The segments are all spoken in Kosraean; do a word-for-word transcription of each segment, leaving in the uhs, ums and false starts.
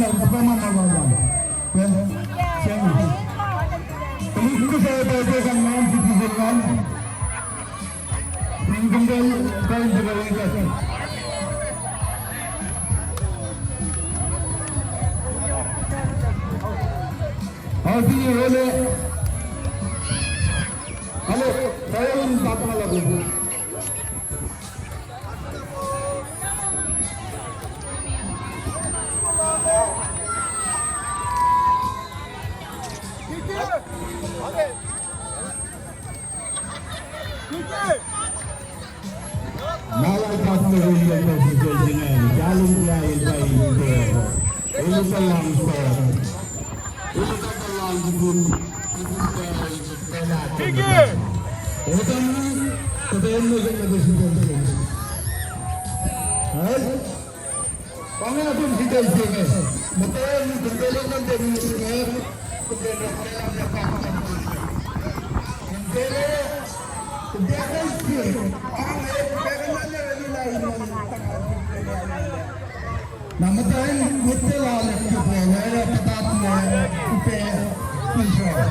na, kuhtuh ma na lal an. Kuh, same. Tuhlihk kuhtuh pa ke kan ngan, citizen ngan. Sing kuhtuh, kuhtuh in kuhtuh in kuhtuh. Asi ole. Alo, saya in tak malah. Malah pastor in the president in the Galilee in the Galilee. Ini salam sir. Ini salam sir. Kiki. Ini salam sir. Hai? Pangakun sita se inge. Muhtwacn, kumbele nuh ke misin inge. Kumbele, kumbele. Na muhtwacn, muhtwacn lal ke pwacye, patat me, upac, Israel.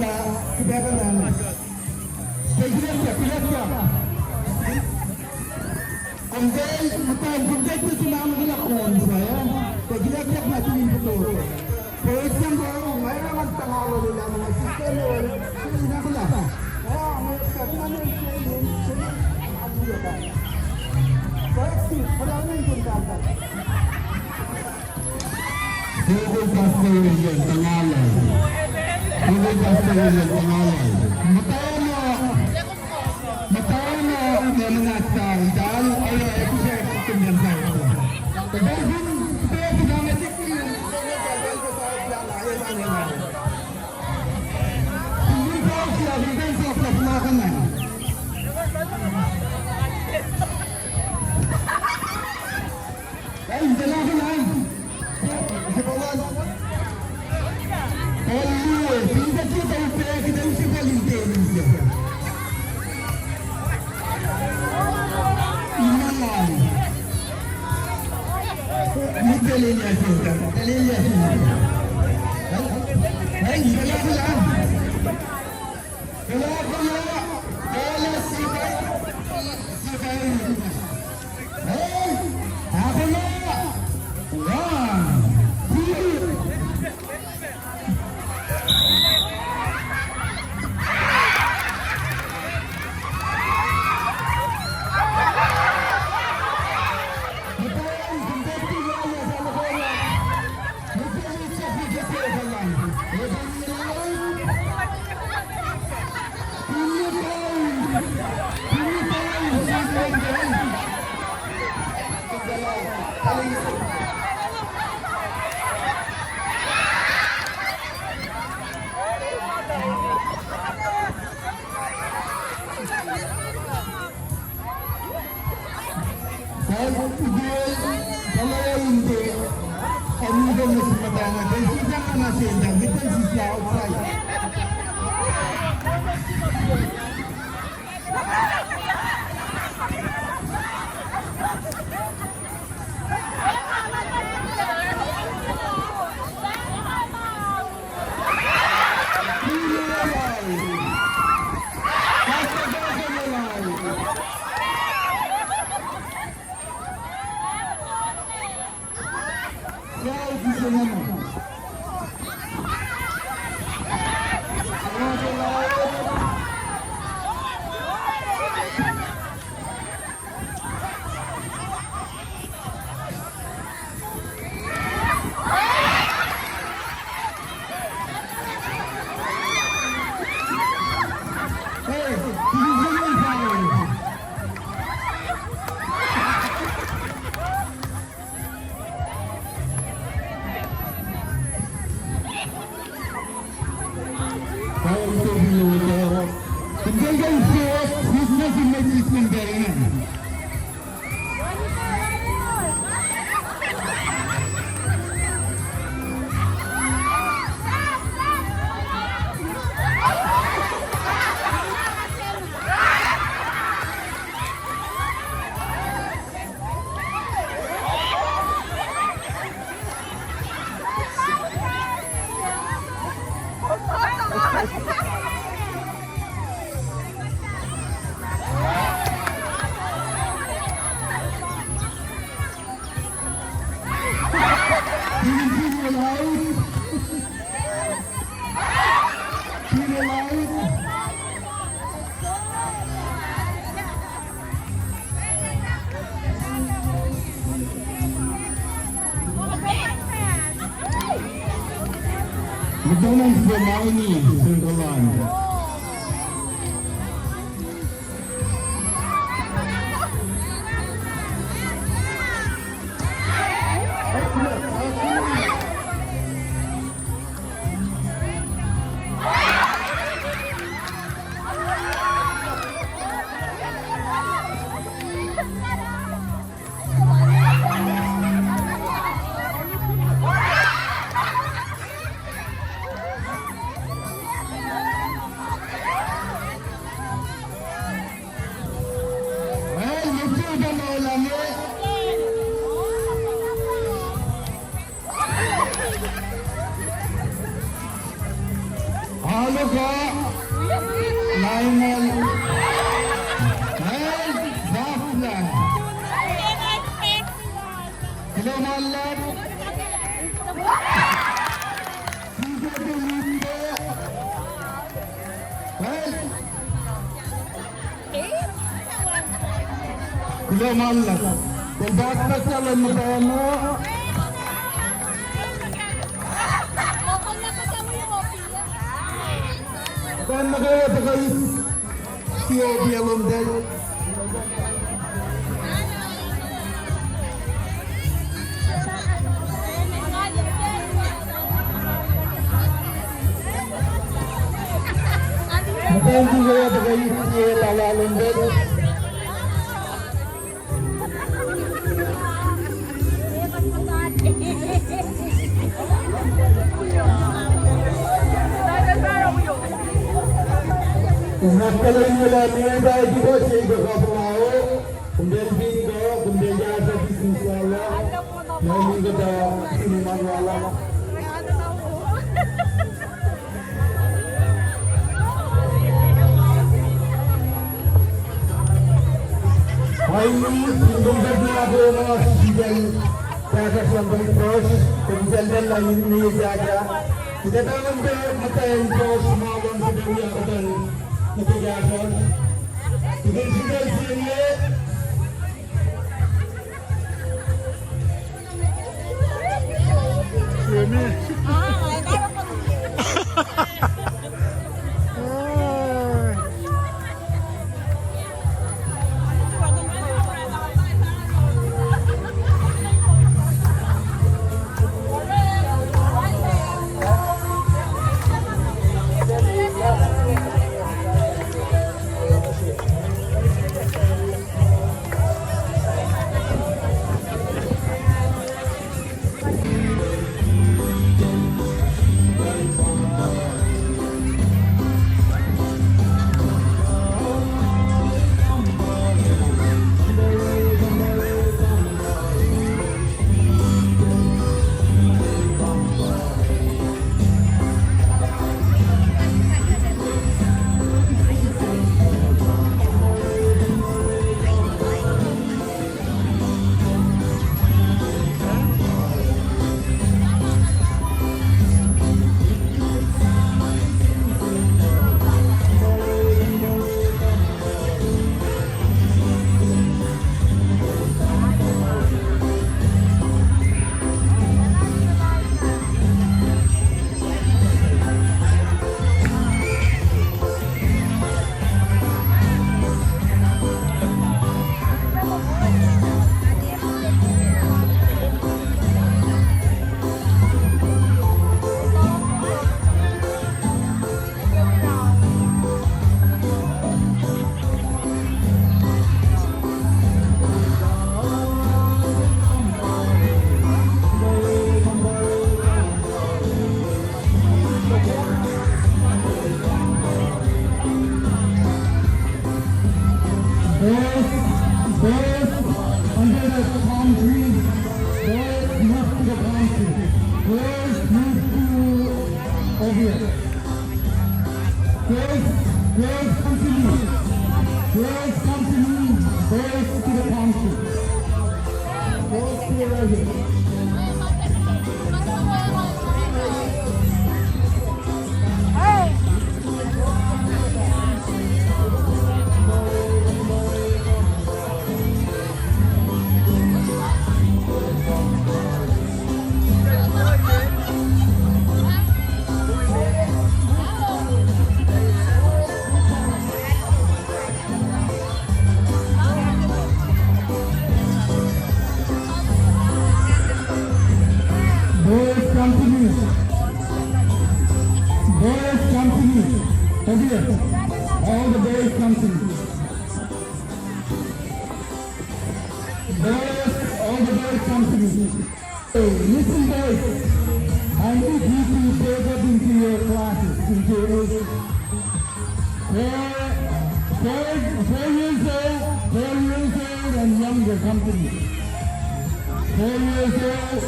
na, sipahkan na. Pacl se, pacl se. Kom tari, muhta, kom tari, pacl se ma muhta na kom sa, ya. Pacl se, pacl se, ma tari foto. Pacl se, ma, ma, ma, ma, tangalo, na, ma, ma, sister, na, na, na, na. Soko pastor William Tangalal. Soko pastor William Tangalal. Muhtwacn, muhtwacn, muhtwacn muhnahs tal, tal, oruh episode kihtin sahyac. Tetasin, tetasin, tetasin. McDonald's Romani, Sengkalan. Lionel. Well, Safla. Kuloh ma luhlahp. Well, kuloh ma luhlahp. Kuloh ma luhlahp. Kuloh ma luhlahp. Thank you. Kom fin kuh, kom fin kahsruh sislah, na kom kuhta sini ma lala. Finally, in kom kuht na koma sisel kahsruh sang pac Josh, kom sel pacl na in ne kahsruh. Kuht etuh in pac muhta in Josh ma lom sifacna kuht in muhta kahsruh. Kuht in sisel sie Boys, boys, under the palm tree. Boys, move to the palm tree. Boys, move to over here. Boys, boys, come to me. Boys, come to me. Boys, to the palm tree. Boys, stay right here. Boys, come to me. Boys, come to me. Come here. All the boys, come to me. Boys, all the boys, come to me. Hey, listen, boys. I need you to break up into your classes, into your four, four, four years old, four years old and younger, come to me. Four years old,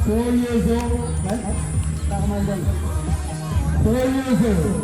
four years old, right? Four years old.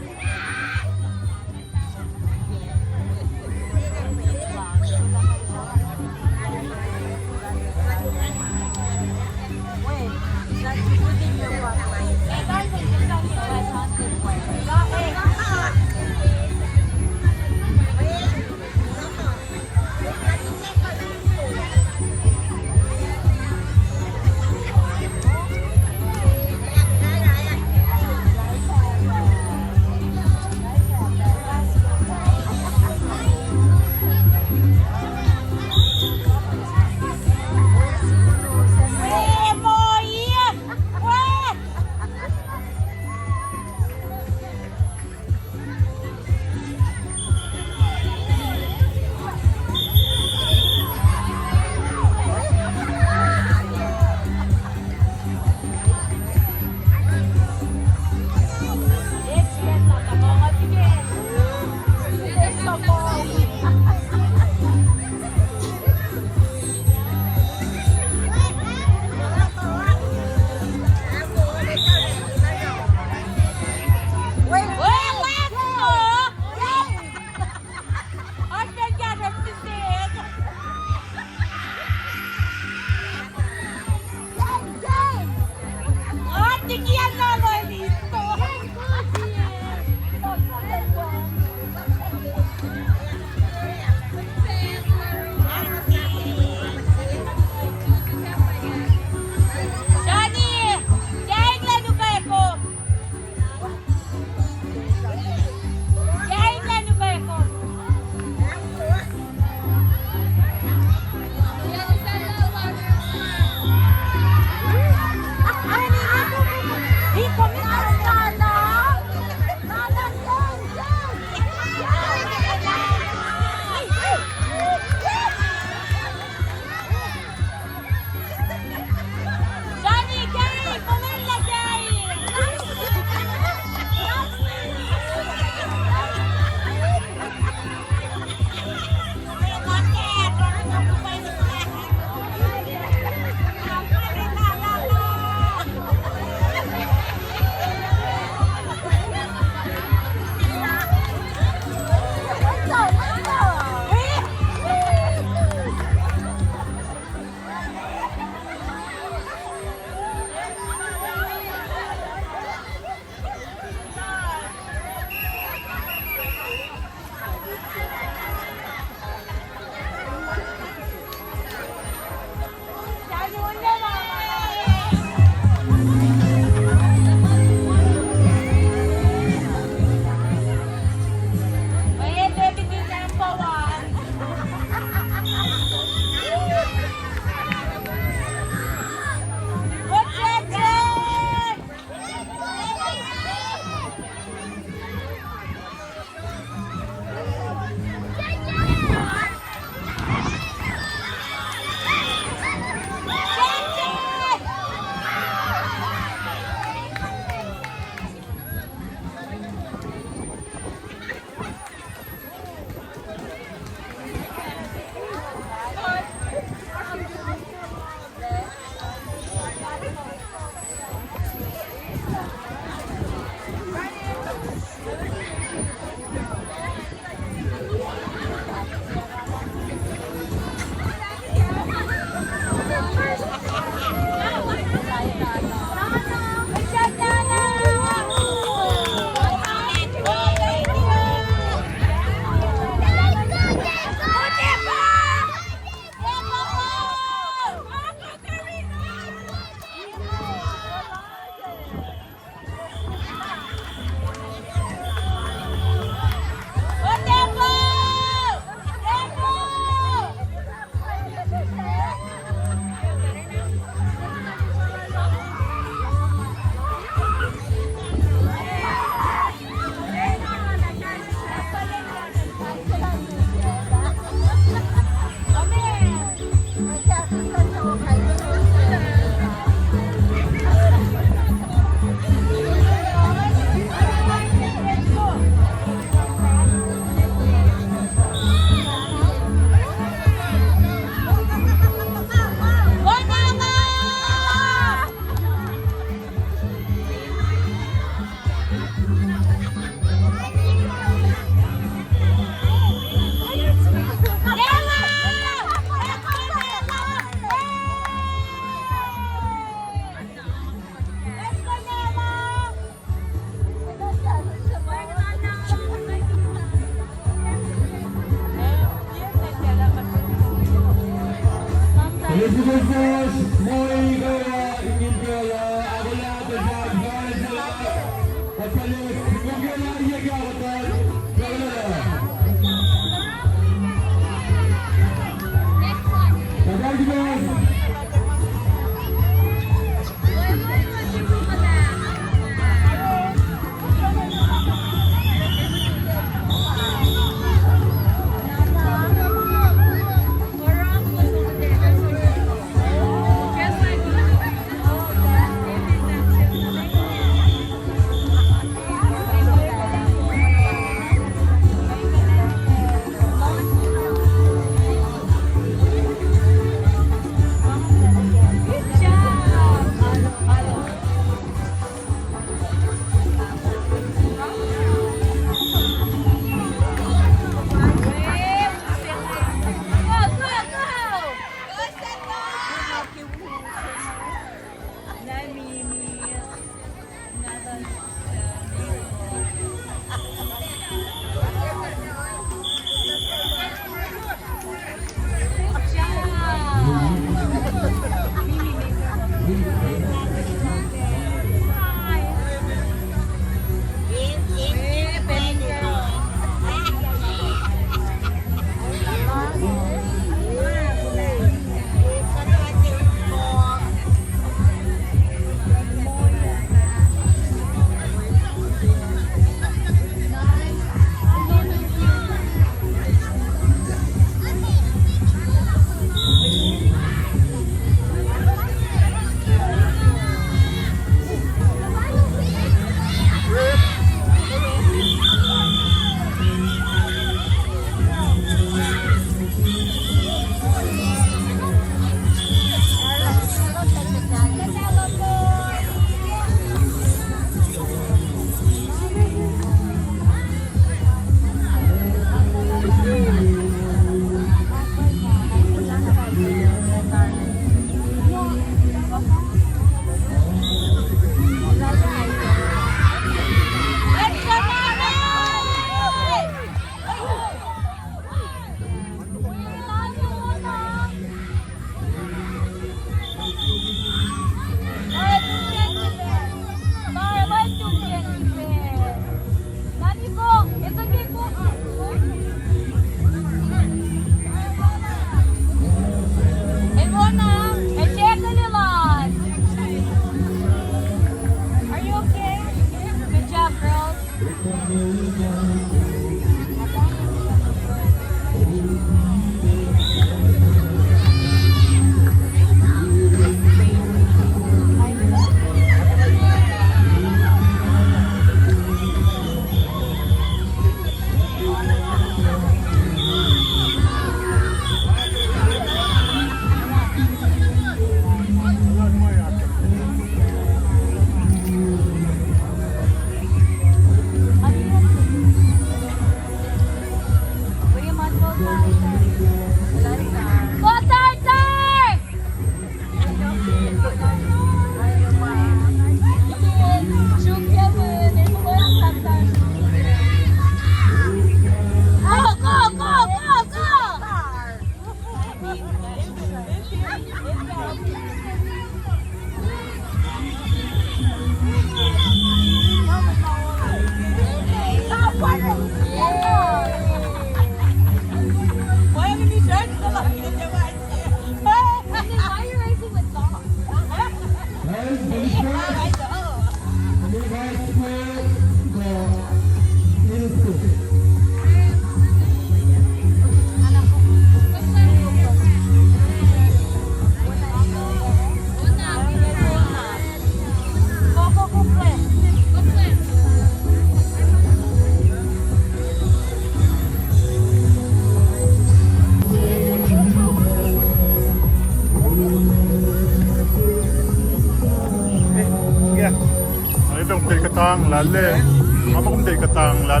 Nga etuh kom tiac kuhtanglah, nga muh kom tiac kuhtanglah,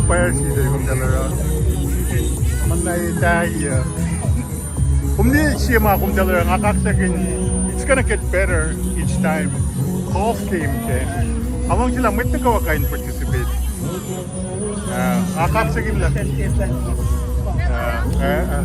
pwacye sel kom tiac oruh. Mweyen na etahi uh. Kom liye sie ma kom tiac oruh, nga kaksakihn, it's gonna get better each time. Golf game ke. Nga luhngse lah mwet nuh kwewa kuh in participate. Ah, nga kaksakihn lah. Ah, ah, ah.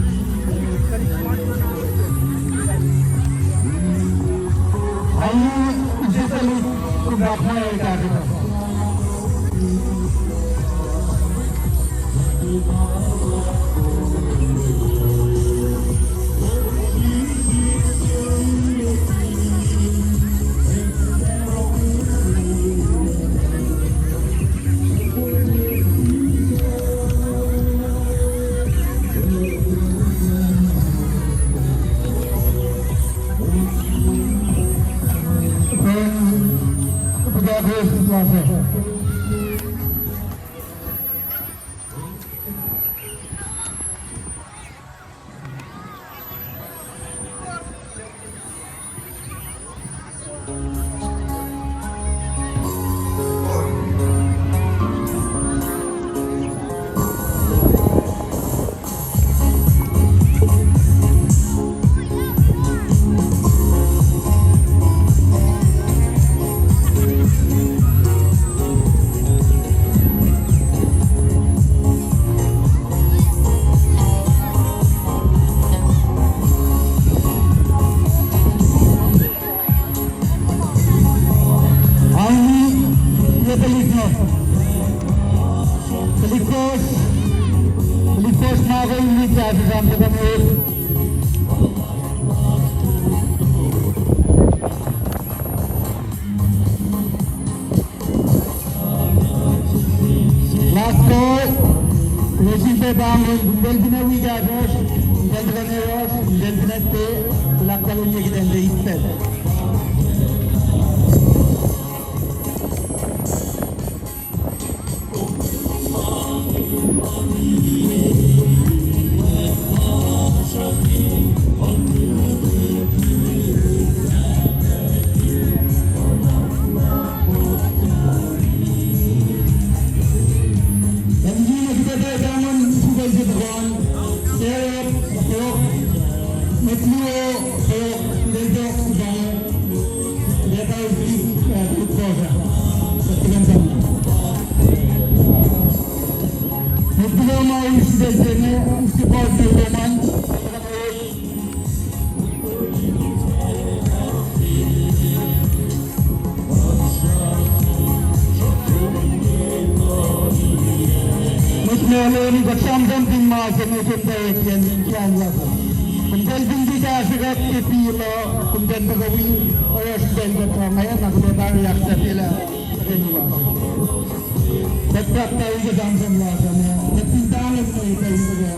Auni, ye tuhlihk uh. Tuhlihk kos, tuhlihk kos ma kom in kahsruh sang tuh kom Last call. Resin pac pahngon, pacl fin acn wi kahsruhsr, pacl tuhkuh nuh yohrohsr, pacl fin acn te, kuhlahk pahngon ye kuht in tuh eat pacl. Mwet Leum, kuht sramsramkihn ma se inge ke pacl in kiyacn lasr. Kom pacl fin tiac kahsrwe kuht ke field uh, kom kuh in tuhkuh wi, oruh srihpac kuht uh, nga na kuht tari ahksahfyelah. Kuht fahk tari ke sramsram lasr uh, kuht fin talan mwe pacl in tuhkuh.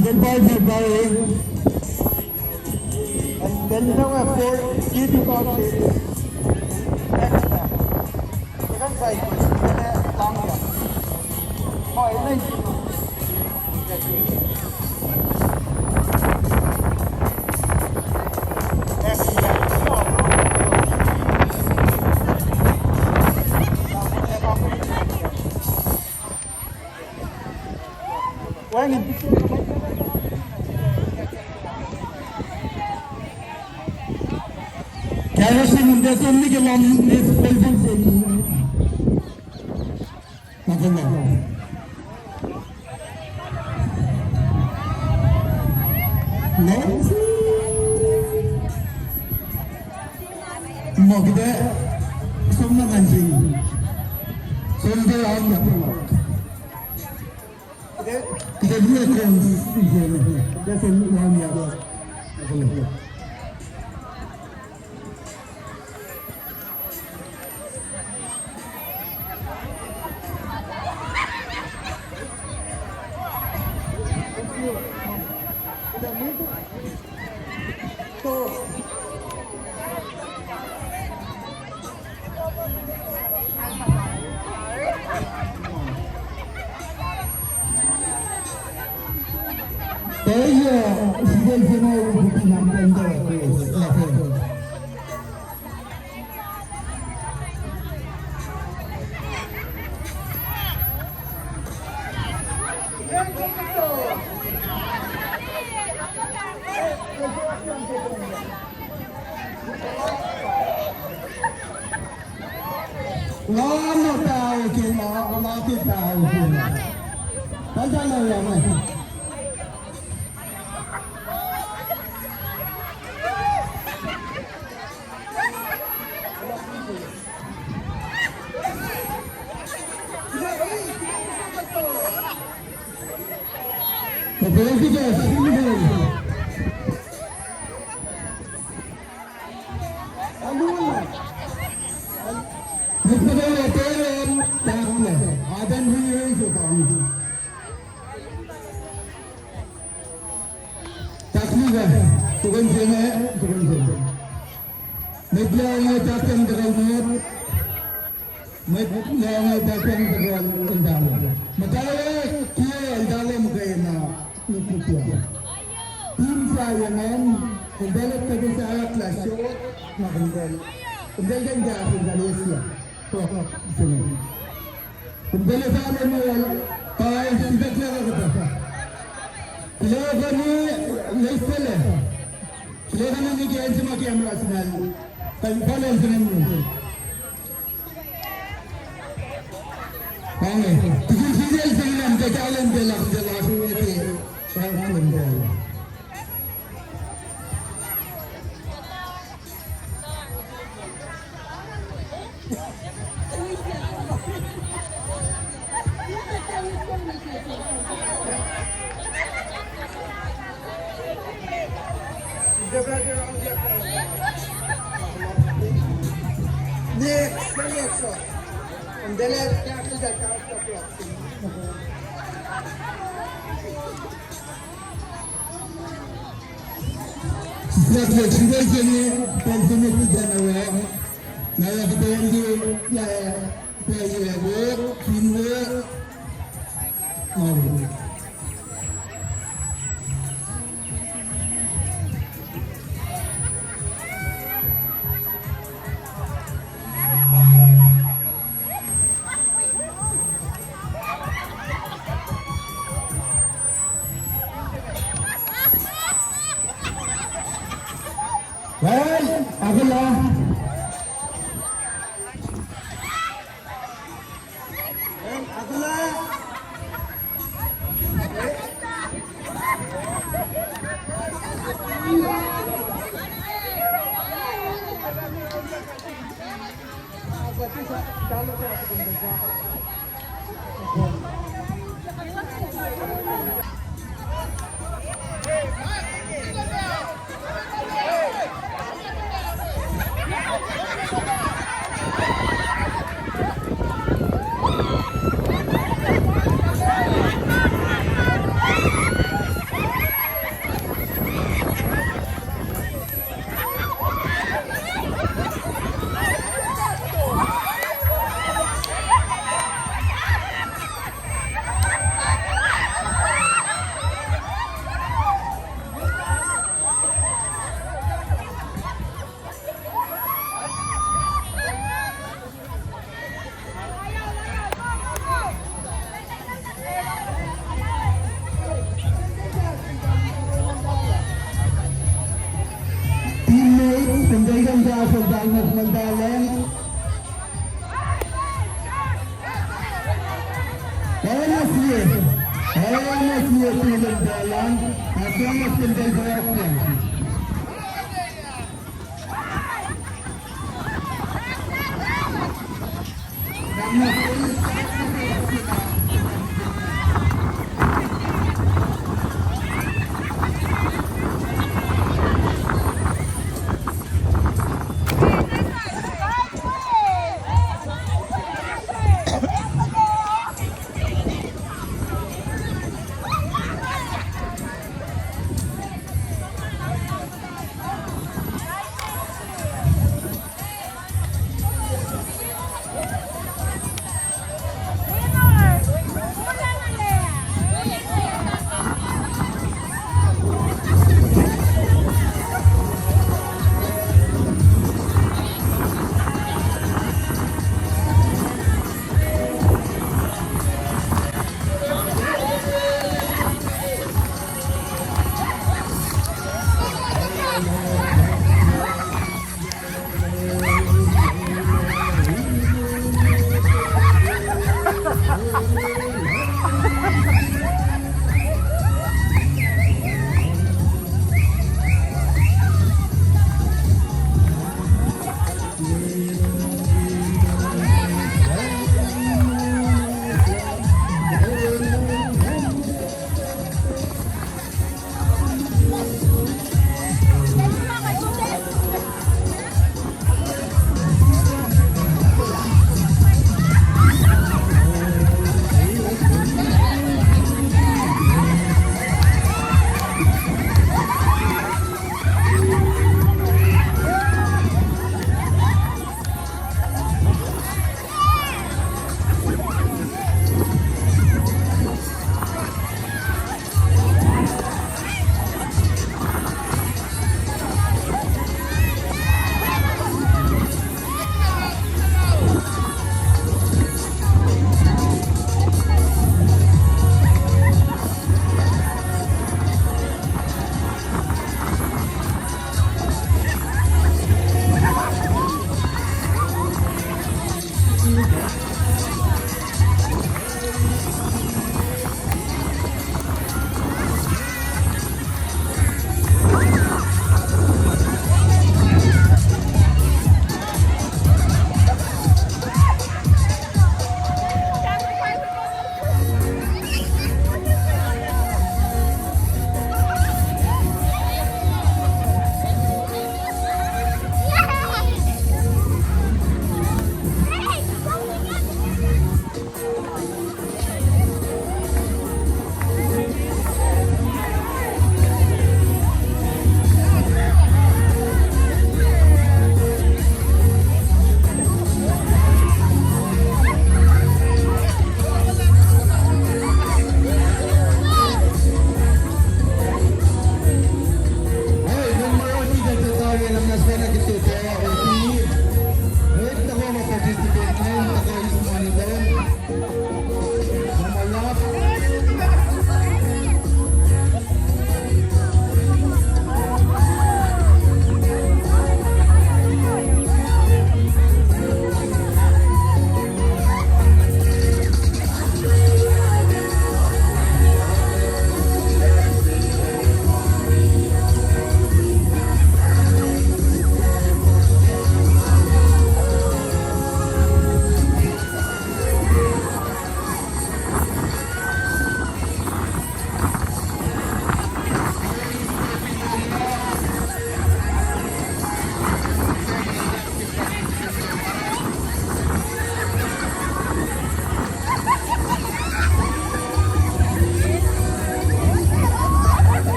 Then partner, partner. And then now, of course, you do about this. Next time. Second side, then, uh, long jump. Oh, and then next time. Wacngihn. Kahsruh se inge, tuh som nuh ke lohm, ne, pacl se inge. Nga kuh na. No? Muh kuht ac som nuh ngan se inge. Som ke lohm na. Kuht ac liye kom, kuht ac som lohm na. Nga muh paho ke, nga, nga ke paho ke. Tacl tacl lah ma. Taktika, tukun se inge, tukun se inge. Met loh inge taktika in tuhkuh met. Met loh inge taktika in tuhkuh in talo. Muhtwacwacack kiyac in talo muhkwena nuhkwewa. Team sahyacn, in talo tuh ke sahyacn lah shot, na kuh in talo. In talo kuh in talo in talo esia. Kuh, kuh, se inge. Kom pacl sahlwem uh, pa sisaklah kuhtuh. Kuloh kuh nuh, leis pacl uh. Kuloh kuh nuh ke acn se ma camera sinal. Kuh in pacl uh se inge. Pa inge. Tikin sisel se inge, ke kahlwem ke lah, ke lah, ke lah, ke lah. Next, next one. And then I'll tackle that after. Sislah ke srihpac se inge, pacl se met sifacna, na ac kuhtanglah, lah, pacl se wo, fin wo, ma wo. Well, Abela. Teammates, pwacye kuht in kahsruh pacl nuh sin mwet Thailand. Oacna sie, oacna sie team in Thailand, oacna sie team in Thailand.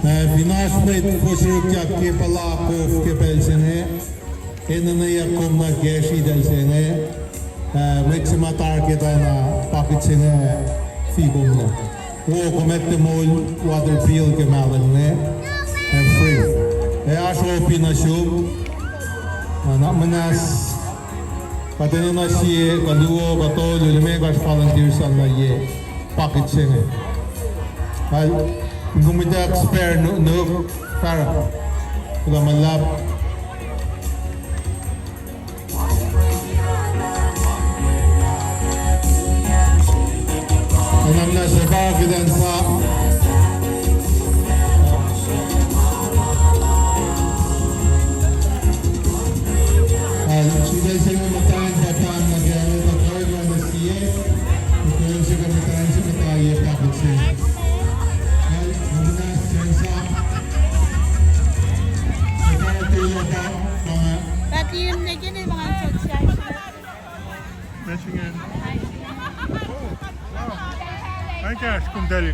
Eh, fin oasr mwet fosrngahkyak ke puhla kof ke pacl se inge, enenweyuck kom nuh ke sritacl se inge, eh, mwet se ma target ah na pakit se inge, fi kom nuh. Wo, kom ac tiac moul water bill ke mahlwem inge, ac free. Ac oasr opi nuh sum, na muhnahs, kuht enenuh sie, kuh luo, kuh tolu, limekohsr volunteer sa nuh ye pakit se inge. Al, kom etuh spare nuk, nuk, fahsruh. Kuloh ma luhlahp. Enamna se pa kuht in sa. Al, sritacl se inge muhtwacn, pahpah nuh ke alu, pahpah nuh sie, pahpah se inge muhtwacn se muhta ye pakit se. Al, enamna se sa. Pahpah nuh ke alu, pahpah nuh. Michigan. Aitäh, kom tali.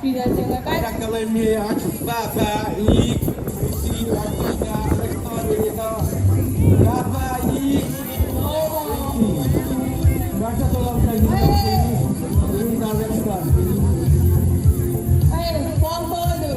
Pacl se inge, kalem ye Pahpah, Ik, Mwet Sin, Akwuck, Alexander, Pahpah, Ik, Mwet Sin. Mwet Sin, Alexander. Hey, Paul Tolu.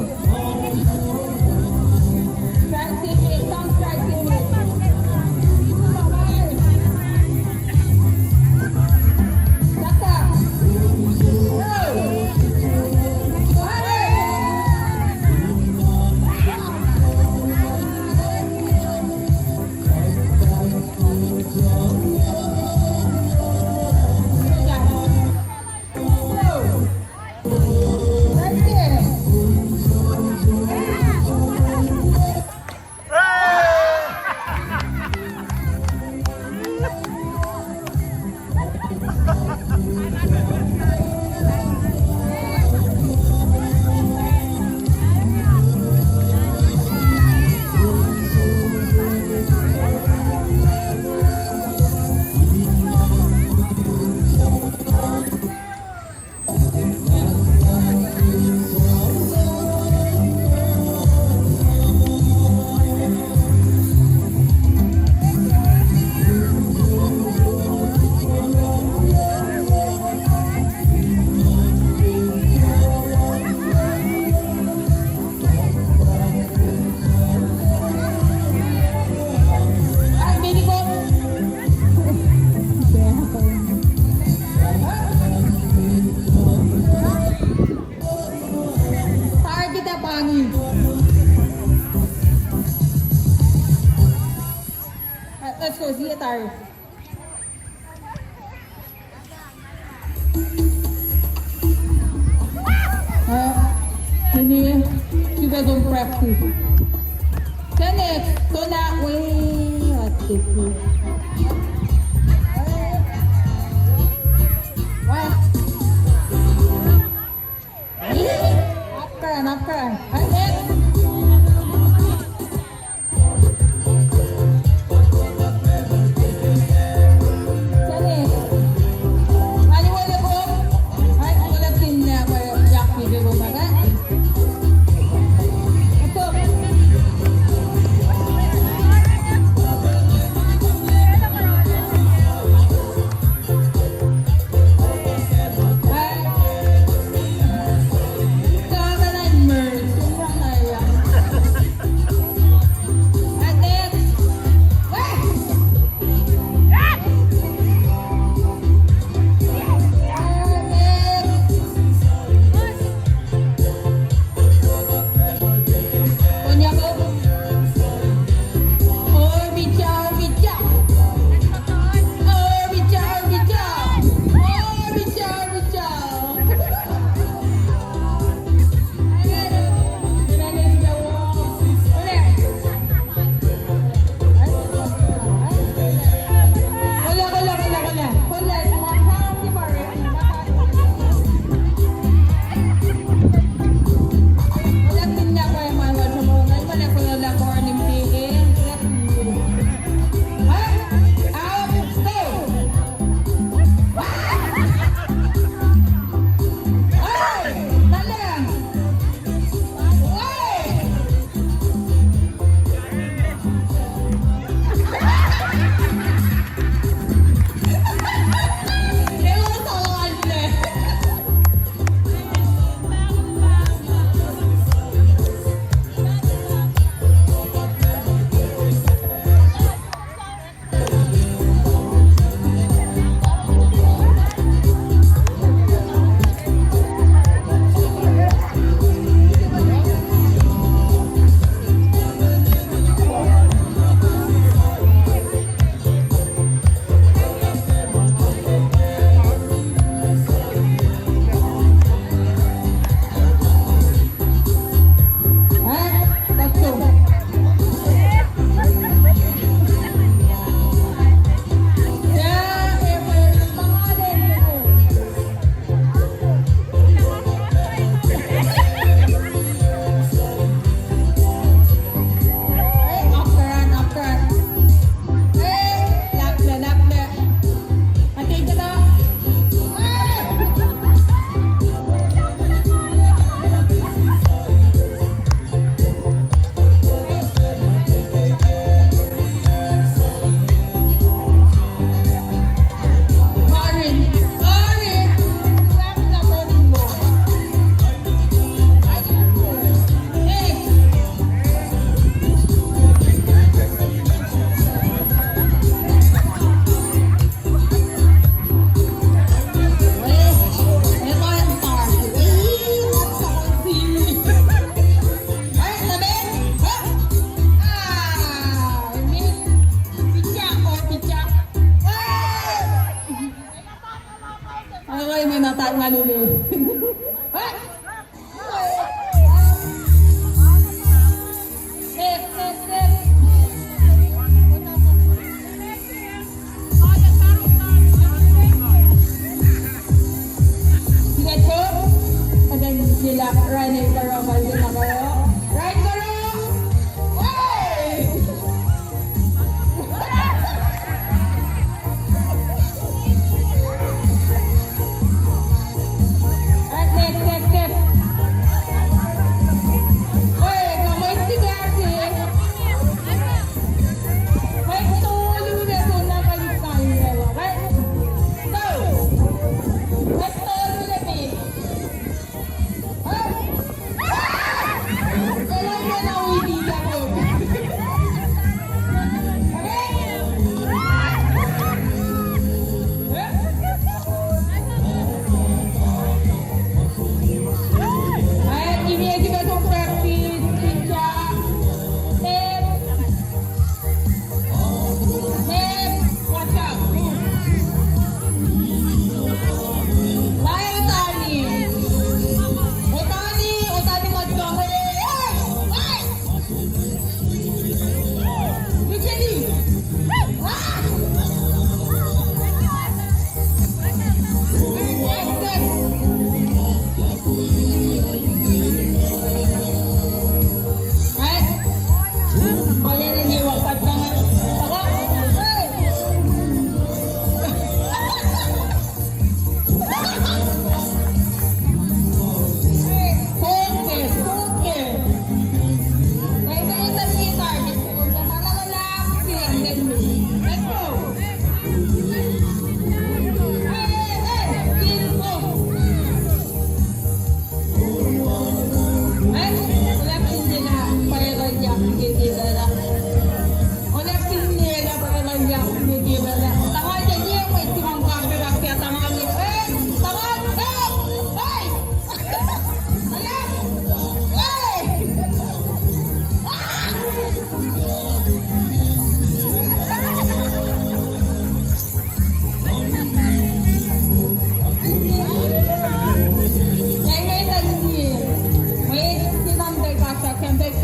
Tar kita pangin. Let's go, siya tar. Ah, ini, kita som practice. Kene, tona, we, at the Wah. Apkran, apkran. Amen. Sani. Ani wala ko. Ai, wala kinna pa yakti ko maka. Ato.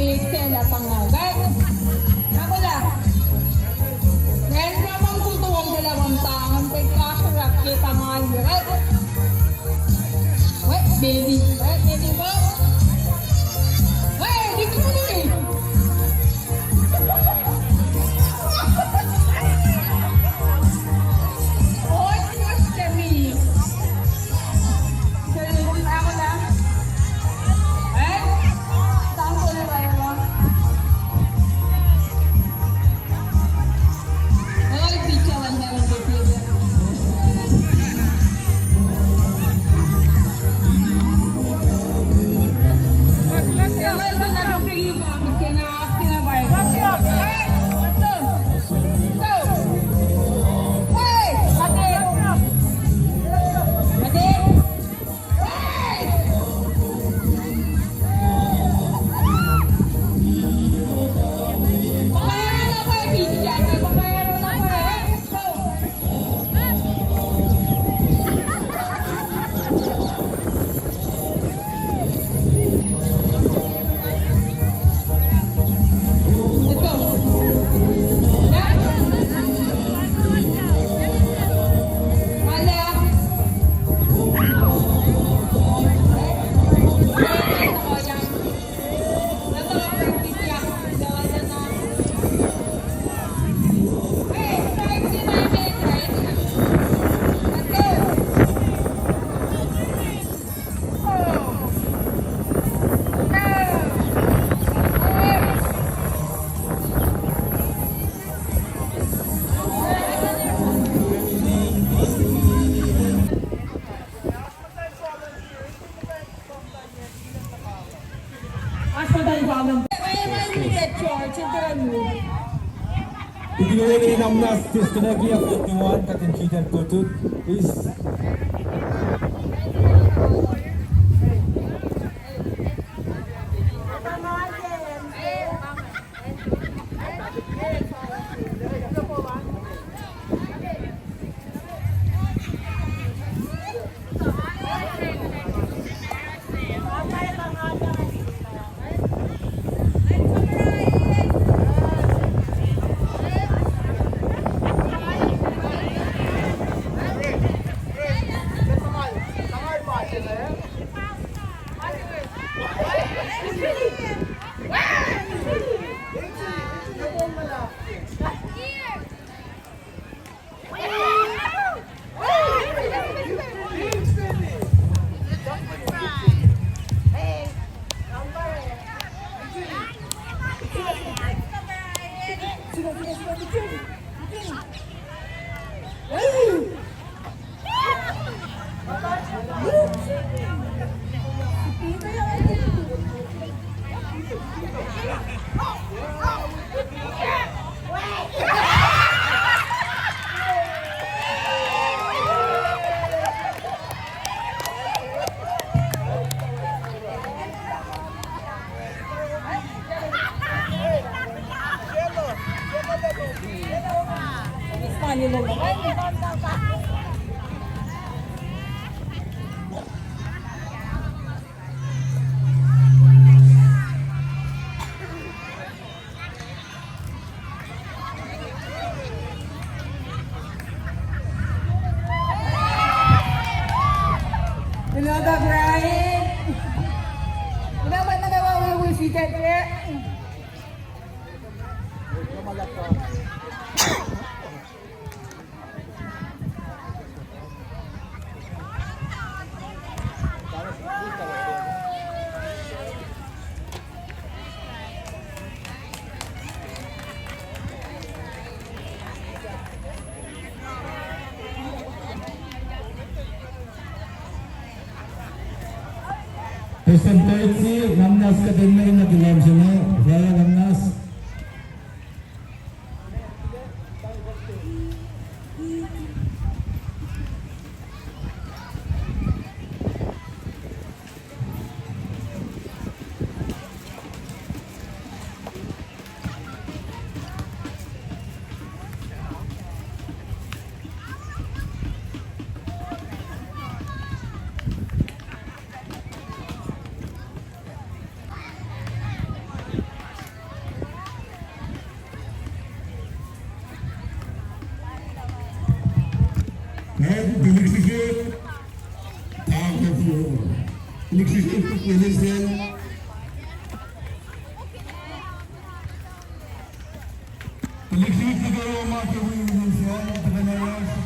Extend up ang, right? Ako na. Then, from ang kutu ang dalawang tangan, then kasha up, kita nga, right? Wait, baby. Wait, baby, go. Wait, di ko ni. Oy, Diyos kami. Ako na. Eh? Saan ko na tayo? Ay, picture lang meron dito. Ikinuwene namnas disconnect ya forty-one, Katin Peter Kotut, please. Hello, Doc Ryan. Hello, ba't nakawawi-wi si Ted Ryan? Prestuhn Percy, namnas kuht in nuh ke lohm se inge, fahla namnas. Elisel. Tuhlihk sihk nuh kwewa ma ke wi Elisel, tuhkuh na yohrohsr.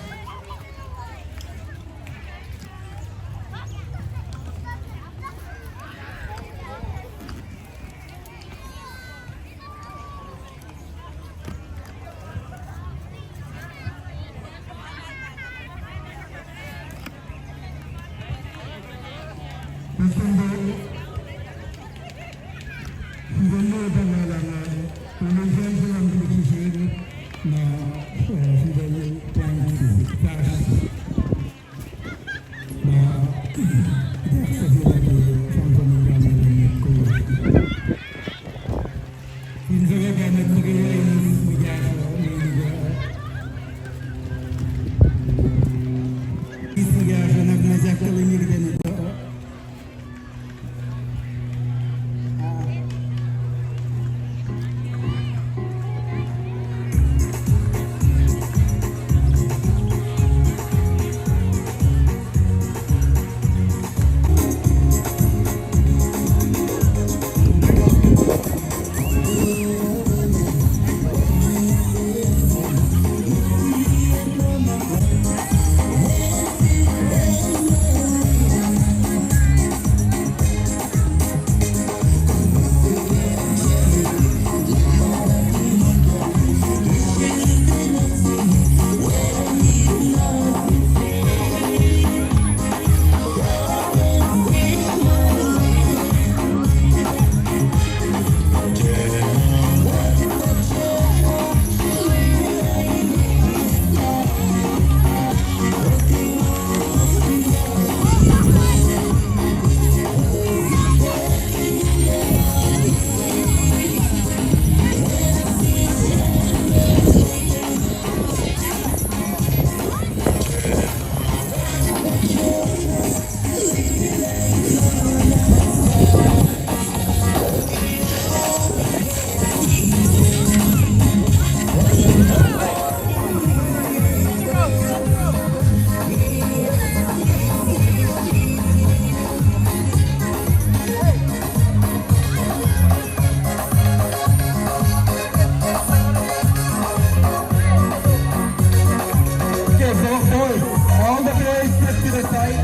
Okay, so boys, all the boys, step to the side.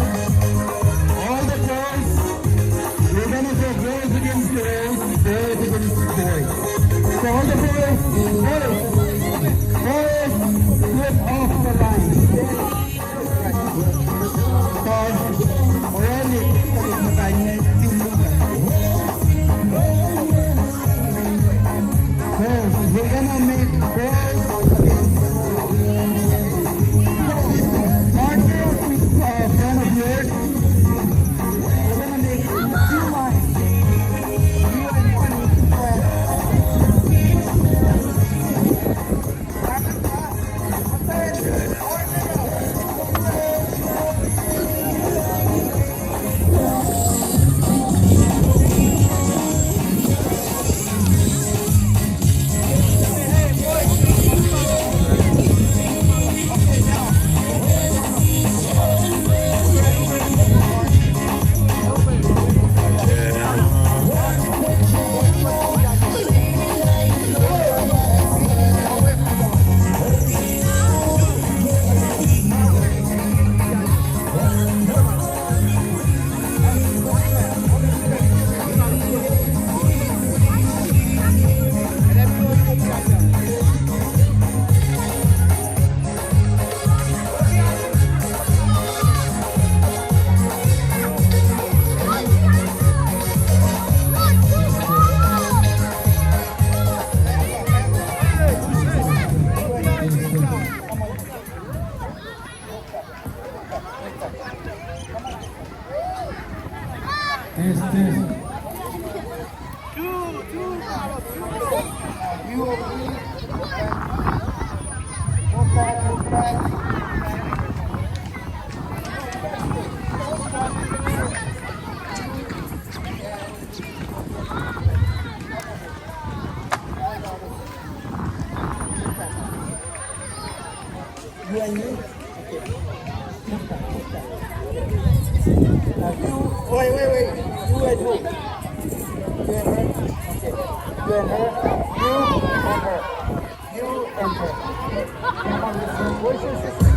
All the boys, we're gonna go girls against girls, boys against boys. So all the boys, boys, boys, step off the line. We're gonna make boys against girls. Mark your, uh, front of yours. We're gonna make two lines. You and one. Test, test. Wait, wait, wait. Who and who? You and her? Okay. You and her. You and her. You and her. Come on, let's go. Where's your sister?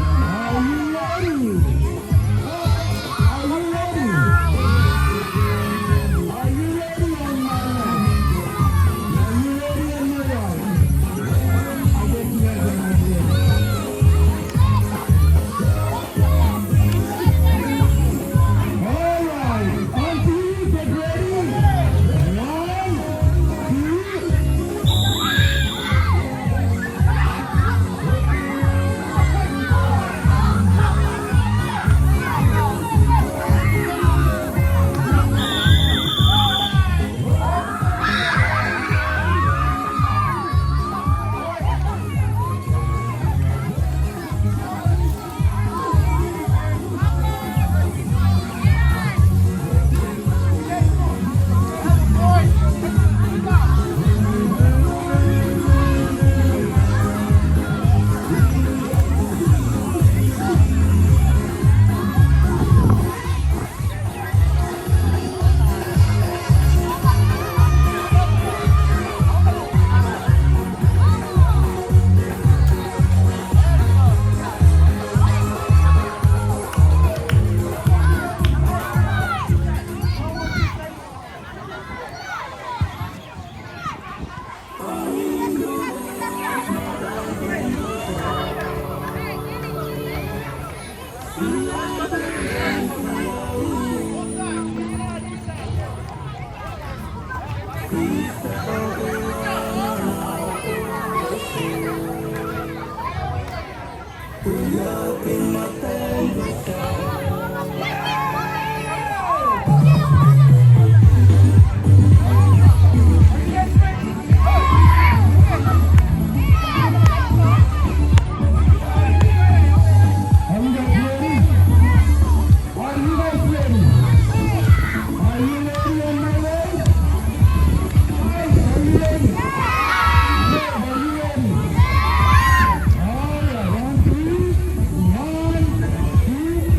Are you ready? Are you ready? Are you ready on my left? Are you ready on my right? I guess you guys are not ready. All right, on three, get ready. One, two, Are you guys ready? Are you guys ready? Are you ready on my way? Guys, are you ready? Are you ready? All right, on three. One, two.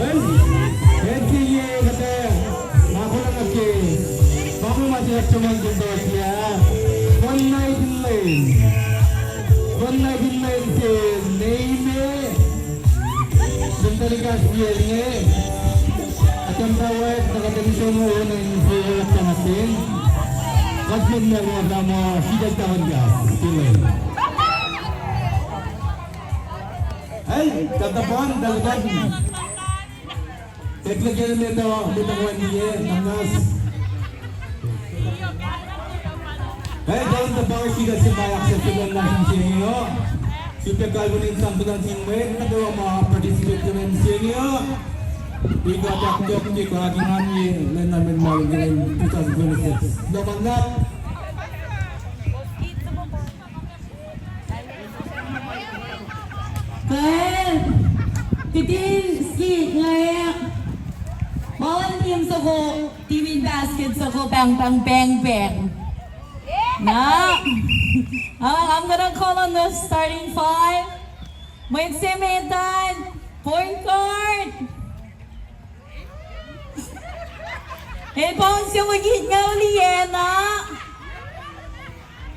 Ac, ac ke ye kuhtuh, ma koluk nuh ke, ma koluk ma se kuht sruhmuhn ke tohk ah, fun night in Lwen. Fun night in Lwen se May me, Sentari Kaspi inge, Atam Tawet, Nakatani Somo, Nine Four, Tamasin. Kasmin Merwa Tama, Sida Taman Gas, Pilen. Hey, tatapan, tatapan. Tetleke meta, meta wan ye, nanas. Hey, down the bar, kita se ma yak se tulan na sin senior. Super Calvin in Santulan sin Wayne, kata ma participate tulan senior. Ika tak tok ke kaki ngani, lena men malu ke two thousand twenty-six. Doman lap. Kal, titin ski ngayak. Malan team soko, team in basket soko, bang, bang, bang, bang. Now, uh, I'm gonna call on the starting five. Mwet se metan, point guard. El pa on se wikit nga uli ena.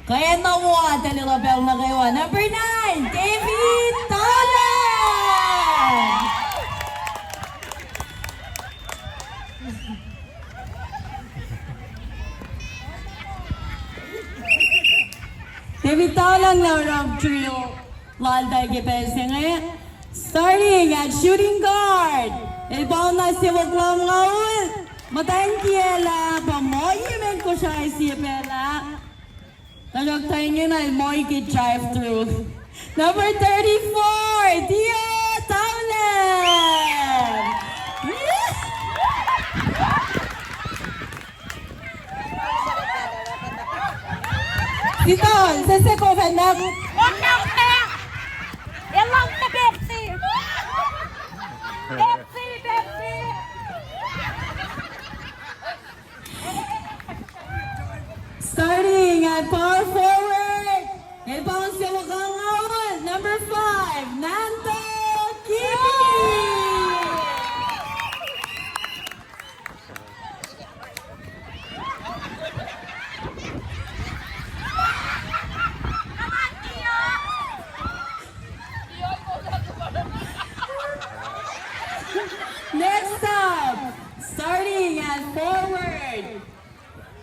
Kena wata lila pal nuh kwewa. Number nine, David Taulan. David Taulan na oruh drill lal tari ke pacl se inge. Starting at shooting guard. El pa on na se wik lumngaul. Muhtwacn kiyacl ah pa moye men Kosrae sie pacl ah. Tuhsruhk tuh ingena el moye ke drive through. Number thirty-four, Dio Taulan. Sitol, sese kof an na. One number. Elong the Pepsi. Pepsi, Pepsi. Starting at power forward, el pa on se wik lumngaul, number five, Nando Kipi. Next up, starting at forward.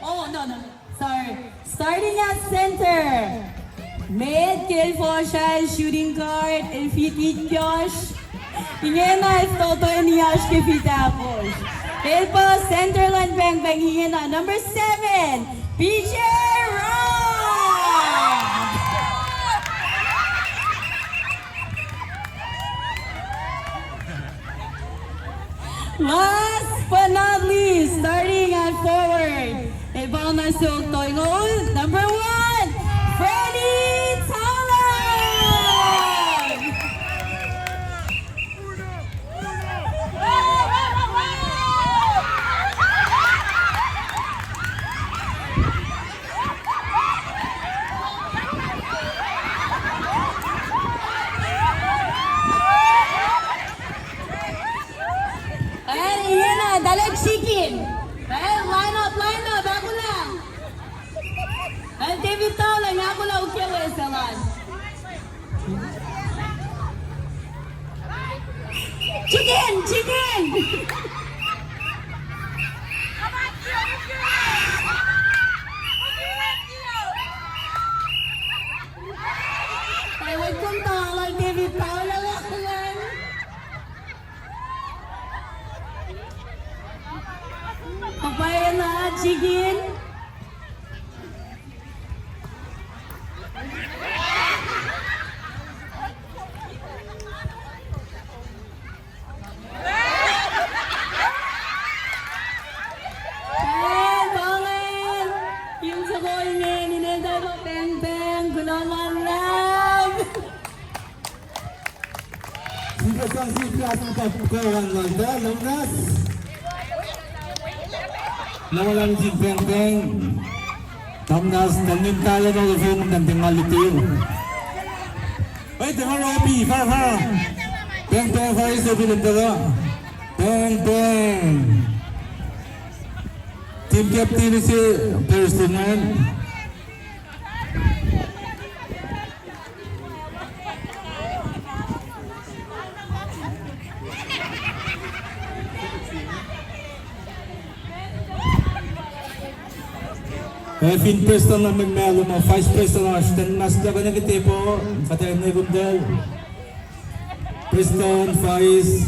Oh, no, no, no. Sorry. Starting at center. Met ke el fohsr ah, shooting guard, el fit itkohsr. Ingena el fototo in oasr ke fit ahkosr. El pa center luhn pahngpahng ingena. Number seven, P J Rock. Last but not least, starting at forward, el pa on na se wik tolngoul, number one, Freddy Taulan. Ac, ingena, talan chicken. Ac, line up, line up, ahkolah. Ac, David Taulan, ahkolah ukewe se lal. Chicken, chicken. Ac, welcome to Alan David Taulan. Papa ena chicken. Pahng, pahng, in soko ingena, in enda pa pahng, pahng, kuloh ma luhlahp. Sifilpac sang sip last cup kowan lal ta, Tamnas. Lawalan sin pahngpahng. Tamnas, tanin talan all of him, dan tengal lutu. Oi, tengal ropi, far, far. Pahngpahng, far, iso bilin tala. Pahngpahng. Team captain is here, Thursday night. Ac fin prestuhn na mwet mahlwem uh, vice prestuhn oasr ten master kane ke tepo, kata ne kumtal. Prestuhn, vice.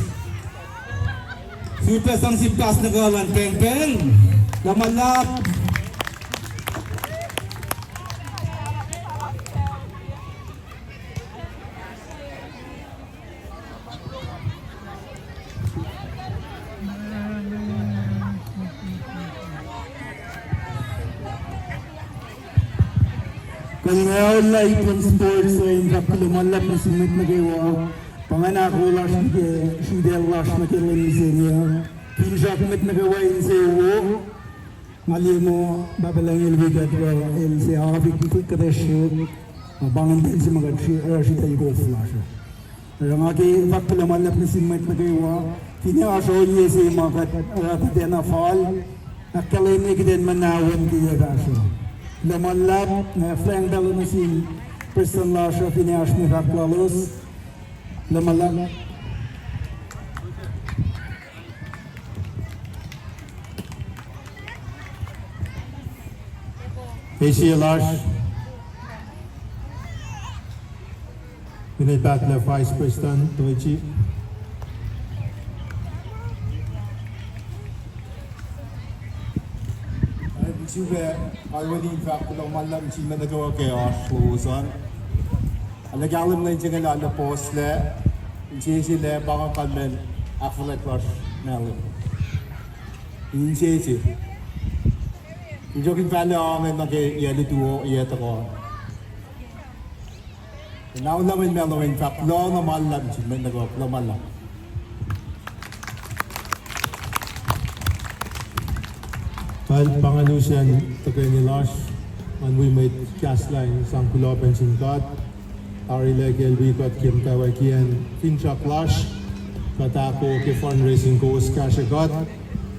Sifilpac sang sip last nuh kalan pahngpahng. Lama lap. Kuloh ma luhlahp in sports uh, in fahk kuloh ma luhlahp nuh sin mwet nuh kwewa. Pa ingacn ahkoo lasr nuh ke, sritacl lasr nuh ke lwen mihsenge. Finsrak mwet nuh kwewa insewowo. Nga liye muh Pahpah Lucng El wi kuht, uh, El se afik kuht srihk. Uh, pa ingacn pacl se ma kuht sri-, uh, sritacl golf lasr. Oruh nga ke fahk kuloh ma luhlahp nuh sin mwet nuh kwewa. Finne oasr ohiyac se ma kuht, uh, kuht enenuh fal. Ahkkahlwemye kuht in muhnahs ke yac fahsruh. Kuloh ma luhlahp, na flang pacl uh nuh sin prestuhn lasr uh, finne oasr mwe fahk lalos. Kuloh ma luhlahp. Eis sie lasr. Finne pahtlac Vice President Toichi. Ac sifilpac kalweni in fahk kuloh ma luhlahp nuh sin mwet nuh kwewa ke oasr lowos an. Arlac kahlwem lwen se inge arlac puhslac, insese lah pa inge kalmacn ahkfuhlwact lasr Malem. Insese. Injokin fahlac ange nuh ke yac lutu, yac tuhkuh. Na ulah mwe ma luhn fahk kuloh ma luhlahp nuh sin mwet nuh kwewa, kuloh ma luhlahp. Kal pa inge lusen tuhkweni lasr, ngan wi mwet kahs lain sang kuloh pacna sin God. Tarilac ke El wi kuht ke muhtwacwacackiyacn finsrak lasr, kuht ahkoo ke fundraising kowos kahsrwe kuht,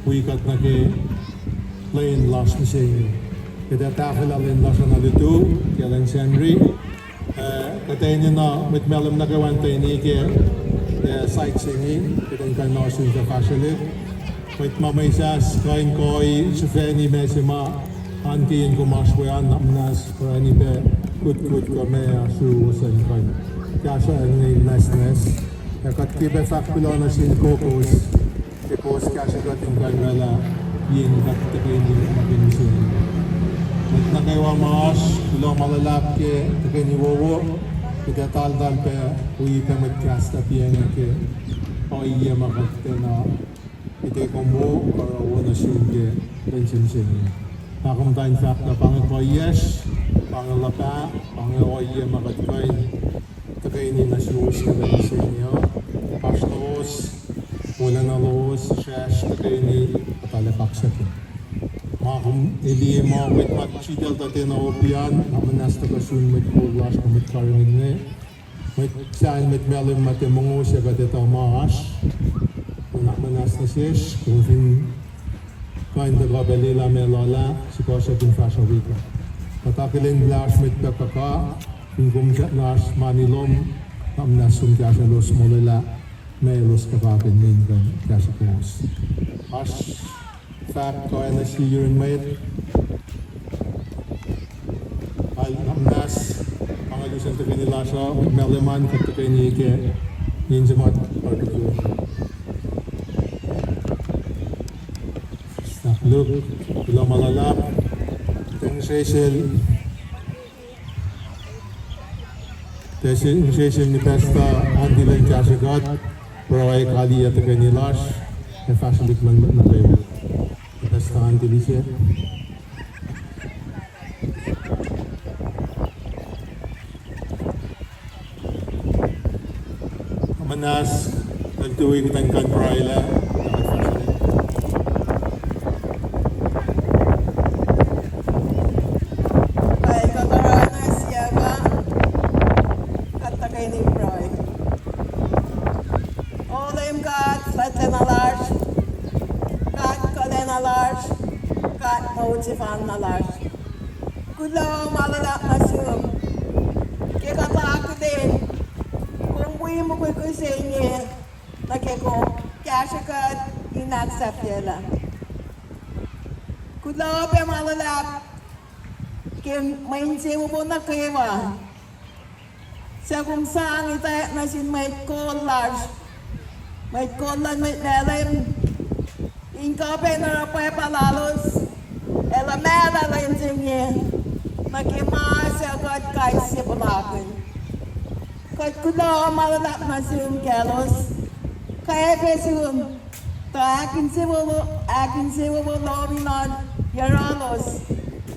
wi kuht nuh ke lwen lasr mihsenge. Kuht ac tahfwelah lwen lasr uh na lutu, ke lwen Sacnri. Ah, kuht enenuh mwet Malem nuh kwewa in tuhkweni ke, ah, site se inge, kuht in kuh in ohsun ke fahsrwelihk. Mwet ma mwesahs kuh in kuh in sifacna ma se ma oan ke in kom oasr we an, na muhnahs orani pac kutkut kuh meac oasr yuruwos in kuh in kahsruh inge nwacsnwacs. Ac kuht ke pac fahk kuloh nuh sin kowos, ke kowos kahsrwe kuht in kuh in oraclah yen kuht tuhkweni nuh ke mihsenge. Mwet nuh kwewa ma oasr, kuloh ma luhlahp ke tuhkweni wowo, kuht ac taltal pac wi pac mwet kahs tahpuh inge ke ohiyac ma kuht tiacna, kuht ac kom wo, oruh wo nuh sum ke lwen se mihsenge. Na kom tuh in fahk lah pa inge kuhiyacsr, pa inge luhpah, pa inge ohiyac ma kuht kuh in tuhkweni nuh suwos ke lwen mihsenge uh. Oasr lowos, wolacna lowos, sracsr tuhkweni, kuht arlac kaksakihn. Ma kom liye ma mwet ma sritacl tuh tiacna opian, na muhnahs tuhkuh sun mwet kol lasr kuh mwet karihngihn inge. Mwet sahyac, mwet Malem ma tiac mongo se kuht etuh ma oasr. Na muhnahs nuh sesr, kom fin kuh in tuhkuh pac lwelah ma luhlahp, sikuhsrak in fahsruh wi kuht. Kuht akihlen lah oasr mwet pac kuhka, fin kom sahp na oasr mani lom, na muhnahs som kahsrwelos molwelah, ma elos kuhkakihn in kuh in kahsrwe kowos. Oasr fahk kuh ac nuh sin yurin mwet. Kal na muhnahs, pa inge lusen tuhkweni lasr uh, mwet Malem an kuht tuhkweni ke insemat barbecue. Sahp luk, kuloh ma luhlahp, ten sesel. Tiac se, sesel ni pastuh anti lwen kahsrwe kuht, pruhe kaliyac tuhkweni lasr, ac fahsrwelihk luhn mwet nuh kwewa. Pastuh anti lise. Muhnahs, kuht tui kuht in kuh in pruhelah. Pwacye, kuht oruh na sie ma, kuht tuhkweni pruhe. O Leum God, Leum lasr, God kuhlacna lasr, God moul sefanna lasr. Kuloh ma luhlahp nuh sum ke kuht akihlen kom wi mukwikwi se inge nuh ke kom kahsrwe kuht in ahksahfyelah. Kuloh pac ma luhlahp ke mwe insewowo nuh kwewa suc kom sang ituck nuh sin mwet kol lasr, mwet kol luhn mwet Malem, in kuh pac in oruh pwapa lalos, ac luhmahlah lwen se inge nuh ke ma suc kuht kais sie puhlakihn. Kuht kuloh ma luhlahp nuh sum kaclos, kwacfe sum tuh ahkinsewowo, ahkinsewowo lom in oan yohrohlos,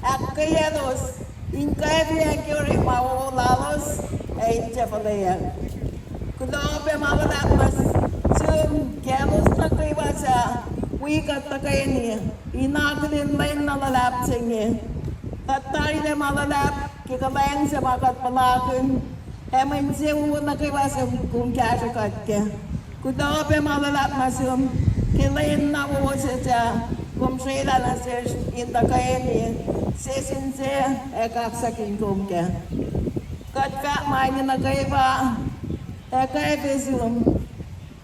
ahkkweyaclos in kwacfeack ke orekma wowo lalos, ac in tiac fuhlweack. Kuloh pac ma luhlahp nuh sum kaclos nuh kwewa suc wi kuht tuhkweni in akihlen lwen na luhlahp se inge. Kuht tarilac ma luhlahp ke kuhlwacng se ma kuht puhlakihn, ac mwe insewowo nuh kwewa suc kom kahsrwe kuht kac. Kuloh pac ma luhlahp nuh sum Ke lwen na wowo se ah, kom srelah nuh sesr in tuhkweni, se sin se, ac kaksakihn kom kac. Kuht fahk ma inge nuh kwewa, ac kwacfe sum,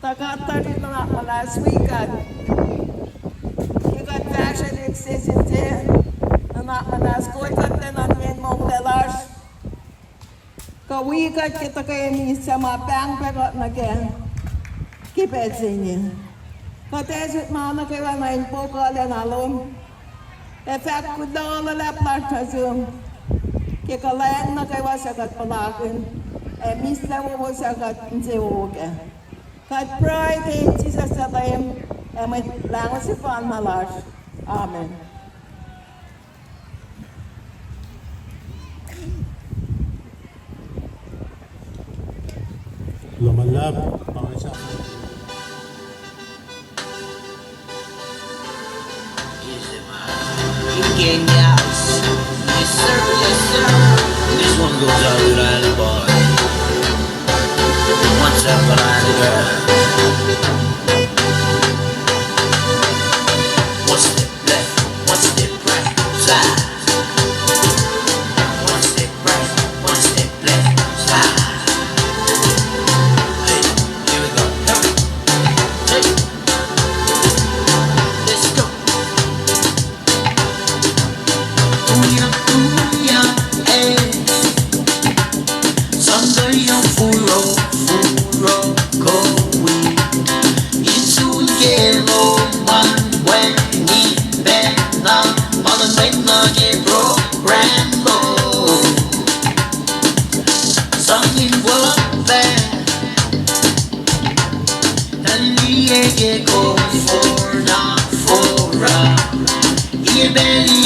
tuh kuht tuh nuhnak muhnahs wi kuht. Ke kuht fahsrwelihk se sin se, nuhnak muhnahs kol kuht nuh ke monglac lasr, kuh wi kuht ke tuhkweni suc ma pahngpahng kuht nuh kac ke pacl se inge. Kuht ac suk ma nuh kwewa nuh in pohkuhlacna lom, ac fahk kuloh luhlahp lasr nuh sum ke kuhlwacng nuh kwewa suc kuht puhlakihn, ac mihslac wowo suc kuht insewowo kac. Kuht pruhe ke inen Jisus suc Leum ac Mwet Lahngo sefanna lasr. Amen. Luhman luhlahp, pa inge sa King House. Yes, sir. Yes, sir. This one goes out to the island boy. What's up, island girl? One step left, one step right, slide. One step right, one step left, slide. Hey, here we go. Come on. Hey. Let's go. Tuyak, tuyak, eh. Sangtuyak furo, furo, kowi. Insul ke loman wacngihn pacna, ma luhn mwet nuh ke program lo. Sang in wo pac. Tuh liye ke kom forna fora. Iye pacl